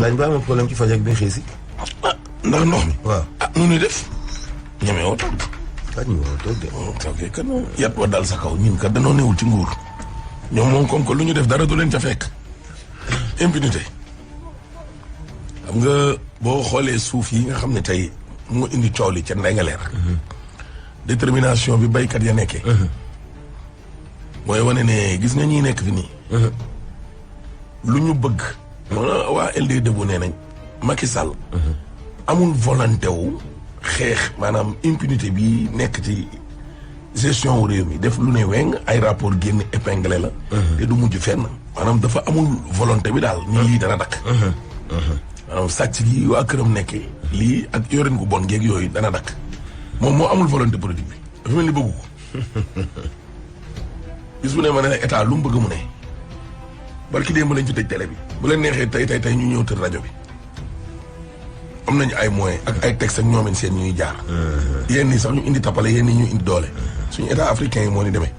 laaj ba am problème ci faj ak bi xëy si. ndax ndox mi. waaw nu ñuy def. ñeme woo toog. ñu war a toog de. ok kan yat wa dal sa kaw ñun kat danoo newul ci nguur. ñoom moom comme que lu ñu def dara du leen ca fekk. impunité. xam nga boo xoolee suuf yi nga xam ne tey moo indi coow li ca Ndingler. détermination bi baykat ya nekkee. mooy wane ne gis nga ñi nekk fi nii. lu ñu bëgg. waa LD Debout nee nañ. Macky Sall. amul volonté wu xeex maanaam impunité bi nekk ci gestion wu réew mi def lu ne weng ay rapport génn épinglé la. te du mujj fenn. maanaam dafa amul volonté bi daal ni lii dana dakk. maanaam sàcc gi waa këram nekkee. lii ak yorin gu bon geeg yooyu dana dakk. moom moo amul volonté politique bi. dafa mel ni bëggu ko. bis bu ne ma ne état lu mu bëgg mu ne. barki démb lañ fi tëj télé bi. bu leen neexee tey ñu ñëw tëj rajo bi. am nañu ay moyens ak ay textes ak ñoomeen seen ñuy jaar. yéen ñi sax ñu indi tappale yéen ñi ñu indi doole. suñu état africain yi moo ni demee.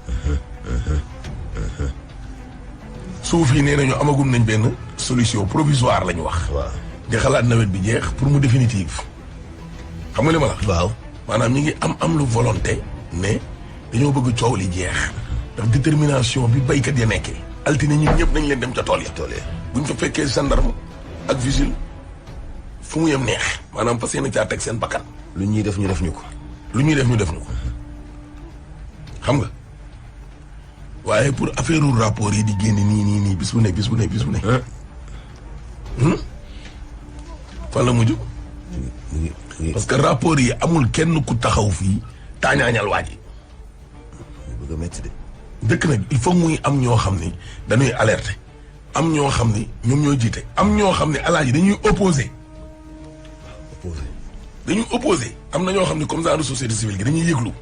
suuf yi nee nañu amagum nañ benn solution provisoire la ñu wax. waaw di xalaat nawet bi jeex pour mu définitive. xam nga li ma la. waaw maanaam ñi ngi am lu volonté ne dañoo bëgg coow li jeex. ndax détermination bi baykat ya nekkee. altine ñun ñëpp nañ leen dem ca tool ya. buñ fa fekkee gendarme ak vigile fu mu yem neex. maanaam parce que yéen a caa teg seen bakkan. lu ñuy def ñu def ñu ko. lu ñuy def ñu def ñu ko. xam nga waaye pour affaire rapport yi di génn nii bis bu ne. fan la mujj. parce que rapport yi amul kenn ku taxaw fii taañaañal waa ji. bëgg a métti de. dëkk nag il faut muy am ñoo xam ni dañuy alerter am ñoo xam ni ñoom ñoo jiite am ñoo xam ne alaaji dañuy opposé. dañuy opposé am na ñoo xam ne comme genre société civile gi dañuy yëglu.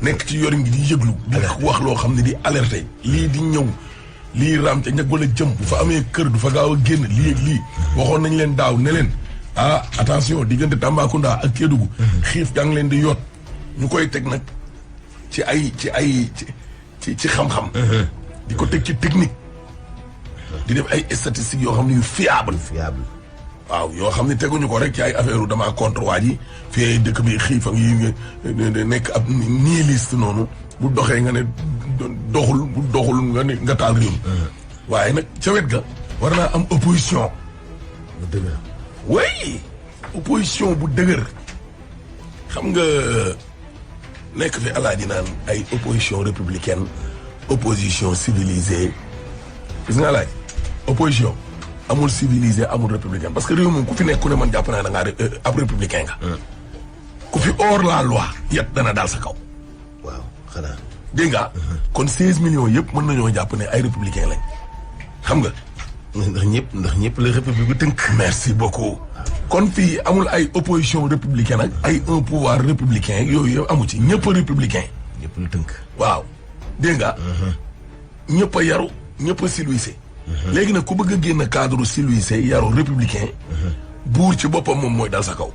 nekk ci yorin gi di yëglu. di wax loo xam ne di alerter. lii di ñëw lii raam ca ñag wala jëm bu fa amee kër du fa gaaw a génn lii ak lii. waxoon nañ leen daaw ne leen attention diggante Tambacounda ak Kédougou. xiif gaa ngi leen di yoot ñu koy teg nag ci xam-xam. di ko teg ci technique. di def ay statistiques yoo xam ne yu fiable. waaw yoo xam ne teguñu ko rek ci ay affaire dama contre waa ji fii dëkk bi xiif ak yi nga nekk ab nihiliste noonu bu doxee nga ne doxul bu doxul nga ne nga taal réew mi. waaye nag ca wet ga war naa am opposition. bu dëgër. oui opposition bu dëgër. xam nga nekk fi alaaji naan ay opposition républicaine opposition civilisée gis nga alaaji opposition. amul civilisé amul républicain parce que réew moom ku fi nekk ku ne man jàpp naa da ngaa ab républicain nga. ku fi hors la loi yet dana daal sa kaw. waaw xanaa. dégg nga. kon 16 millions yëpp mën nañoo jàpp ne ay républicain lañ. xam nga. ndax ñëpp la république bu tënk. merci beaucoup. kon fii amul ay opposition républicaine ak ay un pouvoir républicain yooyu yëpp amu ci ñëpp a républicain. ñëpp la tënk. waaw dégg nga. ñëpp a yaru ñëpp a civilisé. léegi nag ku bëgg a génn cadre civilisé yaru républicain. buur ci boppam moom mooy dal sa kaw.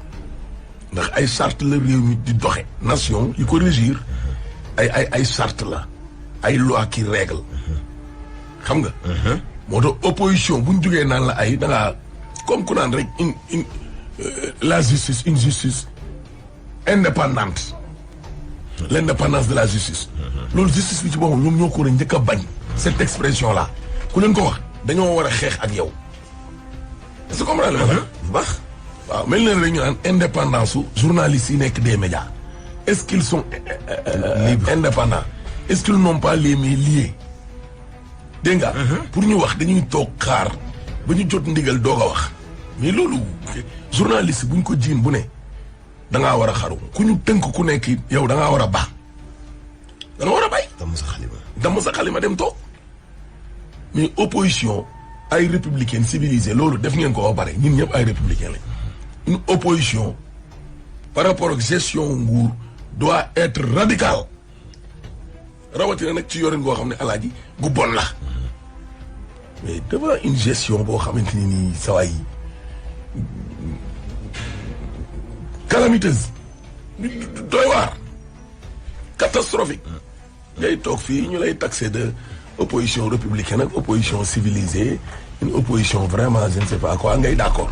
ndax ay charte la réew mi di doxe nation yi ko régir ay charte la ay loi qui règle xam nga. moo tax opposition bu ñu jógee naan la ay da ngaa comme ku naan rek la justice une justice indépendante. l'indépendance de la justice. loolu justice bi ci boppam ñoom ñoo ko war a njëkk a bañ. cette expression là. ku leen ko wax dañoo war a xeex ak yow. est-ce que comprendre nga bu baax. waaw mel na ne dañu naan indépendance su journalistes yi nekk des médias est-ce qu'ils sont indépendants est-ce qu'ils n'ont pas les mains liées dégg nga. pour ñu wax dañuy toog xaar ba ñu jot ndigal doog a wax mais loolu journaliste buñ ko jiin bu ne da ngaa war a xaru ku ñu tënk ku nekk yow da ngaa war a baax da nga war a bay. damm sa xalima dem toog. mais opposition ay républicaine civilisé loolu def ngeen ko ba pare ñun ñëpp ay républicain lañ. une opposition par rapport ak gestion nguur doit être radicale rawatina nag ci yorin goo xam ne alaaji gu bon la. mais devant une gestion boo xamante ni nii sawaay calamiteuse doy waar catastrophique ngay toog fii ñu lay taxé de opposition républicaine ak opposition civilisée une opposition vraiment je ne sais pas quoi ngay d'accord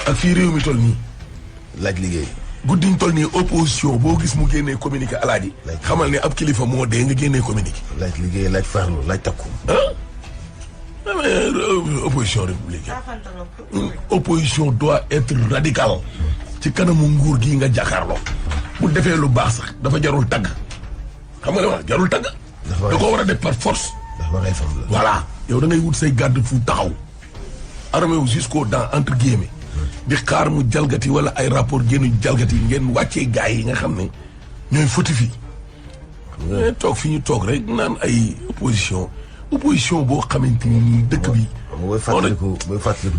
ak fii réew mi toll nii. laaj liggéey. guddiñ toll nii opposition boo gis mu génnee communiqué alaaji. xamal ne ab kilifa moo dee nga génnee communiqué. laaj liggéey laaj farlu laaj takku. Opposition républicaine. Opposition doit être radicale. ci kanamu nguur gii nga jàkkaarloo. bu defee lu baax sax dafa jarul tagg. xam nga li wax jarul tagg. da ko war a def par force. voilà yow da ngay wut say garde fu taxaw. armé wu jusqu'aux dents entre guillemets. di xaar mu jalgati wala ay rapport génn jalgati ngeen wàccee gars yi nga xam ne ñooy fautif. toog fi ñu toog rek naan ay opposition boo xamante ni dëkk bi. booy fàttaliku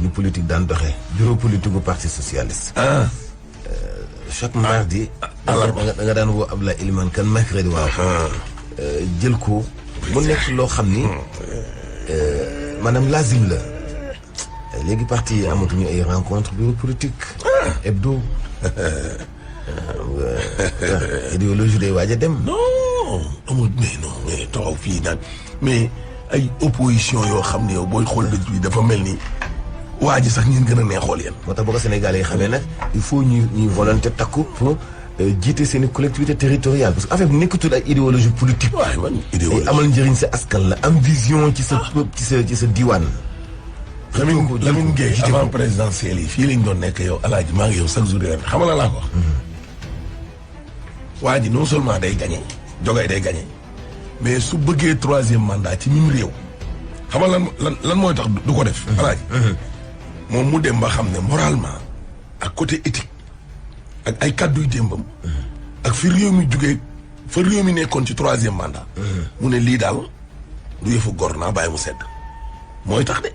ni politique daan doxee. bureau politique bu parti socialiste. chaque mardi. da nga daan woo Abdoulaye Elimane Kane mercredi waaw. jël ko mu nekk loo xam ni maanaam lazim la. léegi parti yi amatuñu ay rencontre bureau politique. hebdo. idéologie day waaj a dem. non amul mais taxaw fii naan mais ay opposition yoo xam ne yow booy xool dëkk bi dafa mel ni waa ji sax ñun gën a neexool yéen. moo tax boo ko Sénégalais yi xamee nag il faut ñuy volonté takku pour jiite seen i collectivité territoriale parce que affaire bi nekkatul ay idéologie politique. waaye man idéologie amal njëriñ sa askan la am vision ci sa diwaan. Lamine Gueye avant présidentielle yi fii lañ doon nekk yow alaaji maa ngi yow chaque jour xam nga laa ko wax. waa ji non seulement day gagné Jogay day gagné mais su bëggee 3e mandat ci mim réew xam nga lan mooy tax du ko def. alaaji moom mu dem ba xam ne moralement ak côté éthique ak ay kàdduy démbam. ak fi réew mi jugee fa réew mi nekkoon ci 3e mandat. mu ne lii daal du yëfu gor naa bàyyi mu sedd mooy tax de.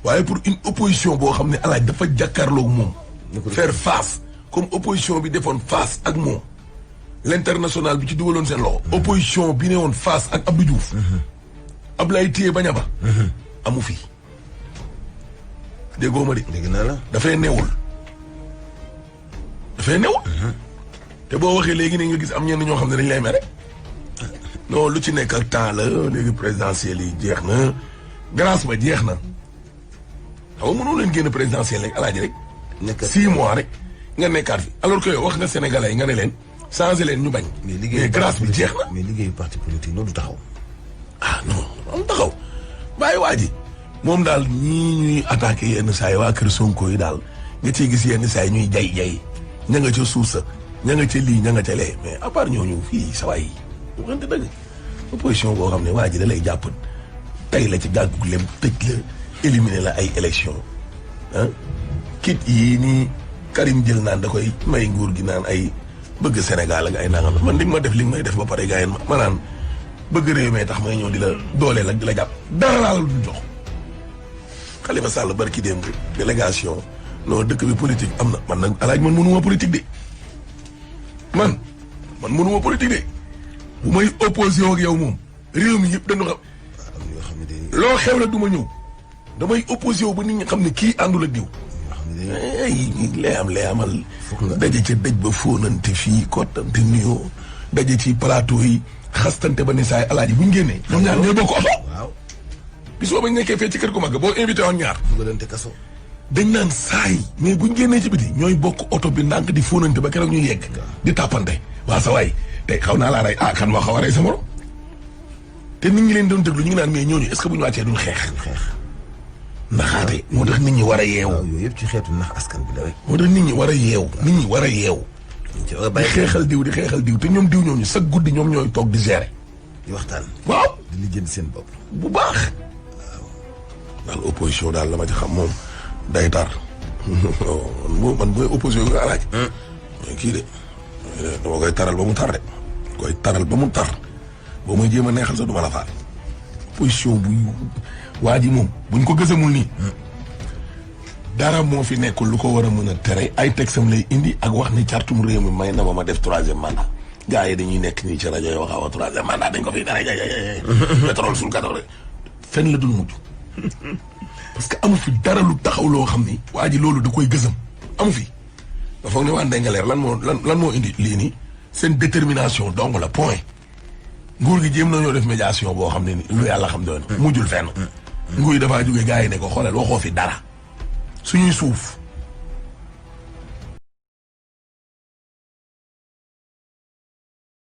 waaye pour une opposition boo xam ne alaaj dafa jàkkaarloog moom. faire face comme opposition bi defoon face ak moom. l'international bi ci dugaloon seen loxo. opposition bi ne woon face ak Abdou Diouf. Ablaye Téye bañ ba. amu fi. déggoo ma de. dégg naa la. dafay newul. te boo waxee léegi ne nga gis am ñenn ñoo xam ne dañ lay mere. non lu ci nekk ak temps la léegi présidentielle yi jeex na grâce ba jeex na. waaw mënoo leen génn présidentielle rek alaaji rek. 6 mois rek nga nekkaat fi alors que yow wax nga sénégalais yi nga ne leen changé leen ñu bañ. mais grâce bi jeex na. mais liggéeyu parti politique loolu du taxaw. non am taxaw bàyyi waa ji moom daal ñii ñuy attaqué yenn saa yi waa kër Sonko yi daal nga ciy gis yenn saa yi ñuy jay ña nga ca suuf sa ña nga ca lii ña nga ca lee mais à part ñooñu fii sa waay yi waxante dëgg opposition boo xam ne waa ji da lay jàpp tey la ci gàggug lem tëj la. éliminer la ay élection kit yii nii Karim jël naan da koy may nguur gi naan ay bëgg Sénégal ak ay nangam man di ma def li may def ba pare gars yi ma naan bëgg réew mi tax may ñëw di la dooleel ak di la jàpp dara laa la du jox. Khalifa Sall barki démb délégation non dëkk bi politique am na man nag alaaj man mënuma politique de man mënuma politique de bu may opposé ak yow moom réew mi yëpp dañu xam loo xew la du ma ñëw. damay opposé wu ba nit ñi xam ne kii àndul ak diw. lay amal. daje ca dëj ba fóonante fii kottante nuyoo daje ci plateau yi xastante ba ne saay alaaji bu ñu génnee. ñoom ñaar ñooy bokk oto. waaw. bis boo bañ nekkee fee ci kër gu mag boo invité woon ñaar. dugalante kaso. dañ naan saay mais bu ñu génnee ci biti ñooy bokk oto bi ndànk di fóonante ba keroog ñuy yegg. di tàppante waa sa waay tey xaw naa laa rey kan moo xaw a rey sa morom te nit ñi leen doon déglu ñu ngi naan mais ñooñu est-ce que bu ñu wàccee duñ xeex. naxaate moo tax nit ñi war a yeewu. waaw yooyu yëpp ci xeetu nax askan bi la rek. moo tax nit ñi war a yeewu. di xeexal diw te ñoom diw ñooñu sa guddi ñoom ñooy toog di gérer. di waxtaan. waaw di lijjanti seen bopp. bu baax. waaw. daal opposition daal la ma ci xam moom day tar. man mooy opposition bi alaaj. kii de dama koy taral ba mu tar de. koy taral ba mu tar. boo may jéem a neexal sax du ma la faal. opposition bu. waa ji moom buñ ko gësamul nii dara moo fi nekkul lu ko war a mën a tere ay texam lay indi ak wax ni cartum réew mi may na ma def 3e mandat gars yi dañuy nekk nii ci rajo yi waxaawa 3e mandat dañ ko fi dara pétrole sul kato rek fenn la dul mujj parce que amu fi dara lu taxaw loo xam ni waa ji loolu da koy gësam amu fi nga foog ne waa Ndengaleer lan moo indi lii nii seen détermination dong la point nguur gi jéem nañoo def médiation boo xam ne ni lu yàlla xam doon mujjul fenn nguy dafaa jóge gars yi ne ko xoolal waxoo fi dara suñuy suuf